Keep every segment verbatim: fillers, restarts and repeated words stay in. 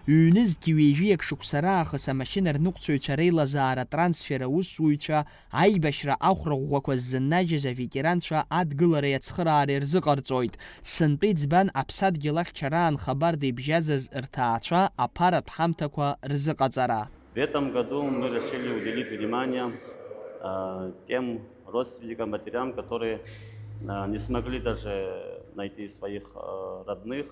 Ҩнызқьи ҩажәиак шықәса раахыс амашьына рныҟәцаҩцәа реилазаара атрансфер аусзуҩцәа аибашьра ахәра ӷәӷәақәа ззыннажьыз аветеранцәа адгылареи ацхыраареи рзыҟарҵоит. Сынтәа иӡбан аԥсадгьыл ахьчараан хабарда ибжьаӡыз рҭаацәа аԥаратә ҳамҭақәа рзыҟаҵара. В этом году мы решили уделить внимание, э, тем родственникам, матерям, которые, э, не смогли даже найти своих, э, родных.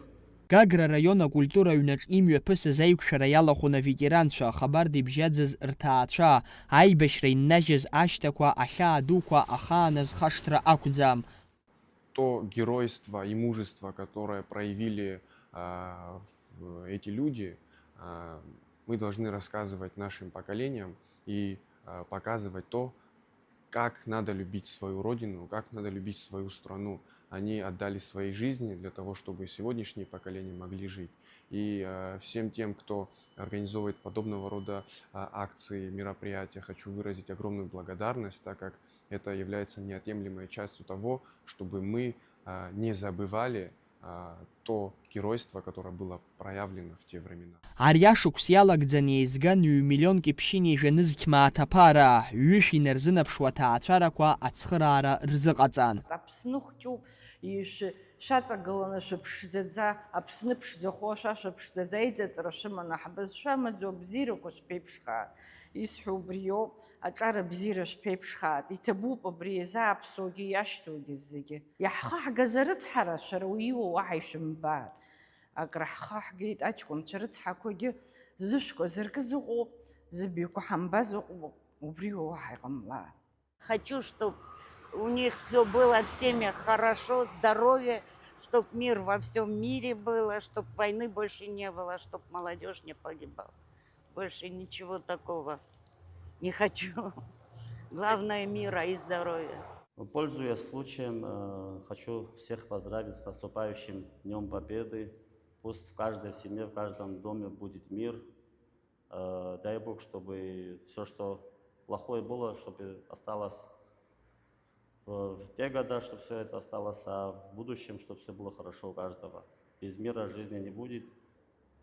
Гагра раион акультура аҩнаҿ имҩаԥысыз аиқәшәара иалахәын аветеранцәа, хабарда ибжьаӡыз рҭаацәа, аибашьра иннажьыз ашьҭақәа, ахьаа дуқәа ахааназхашҭра ақәӡам. То геройство и мужество, которое проявили, а, в-, эти люди, а, мы должны рассказывать нашим поколениям и, а, показывать то, как надо любить свою родину, как надо любить свою страну. Они отдали свои жизни для того, чтобы сегодняшние поколения могли жить. И, а, всем тем, кто организовывает подобного рода, а, акции, мероприятия, хочу выразить огромную благодарность, так как это является неотъемлемой частью того, чтобы мы, а, не забывали, а, то геройство, которое было проявлено в те времена. Ари ашықәс иалагӡаны еизган ҩ-миллионки ԥшьынҩажәа нызқь мааҭ аԥара, ҩышә инарзынаԥшуа аҭаацәарақәа ацхыраара рзыҟаҵан. Аԥсны хәҷуп, ишәы-, шәаҵагыланы шәыԥшӡаӡа, Аԥсны ԥшӡахо шәа шәыԥшӡаӡа, иҵаҵра шәыманы ҳбызшәа амаӡоу абзиарақәа шәԥеиԥшхааит. Исҳәо убриоуп, аҿар абзиара шәԥеиԥшхааит. Иҭабуп абри иазааԥсоугьы иашьҭоугьы зегьы. Иаҳхаҳгаз арыцҳара шәара уиуа уаҳа ишәымбааит. Акраҳхаҳгеит аҷкәынцәа рыцҳақәагьы, зышәқәа зыркыз ыҟоуп, зыбаҩқәа ҳамбаз ыҟоуп, убри уаҳа иҟамлааит. Хочу, чтоб у них всё было в семьях хорошо, здоровье, чтоб мир во всём мире было, чтоб войны больше не было, чтоб молодёжь не погибала. Больше ничего такого не хочу. Главное, мира и здоровья. Пользуясь случаем, э, хочу всех поздравить с наступающим Днём Победы. Пусть в каждой семье, в каждом доме будет мир. Э, дай Бог, чтобы всё, что плохое было, чтобы осталось в, в те года, чтобы всё это осталось, а в будущем, чтобы всё было хорошо у каждого. Без мира жизни не будет.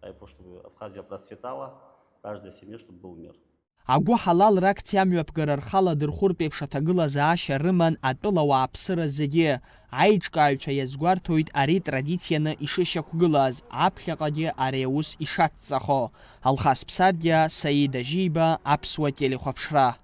Дай Бог, чтобы Абхазия процветала, в каждой семье, чтобы был мир. Агәыҳалалра акциа амҩаԥгара рхала дырхәыртә еиԥш аҭагылазаашьа рыман атәыла ауааԥсыра зегьы. Аиҿкааҩцәа иазгәарҭоит ари традицианы ишышьақәгылаз, аԥхьаҟагьы ари аус ишацҵахо. Алхас Ԥсардиа, Саида Жиба, Аԥсуа телехәаԥшра.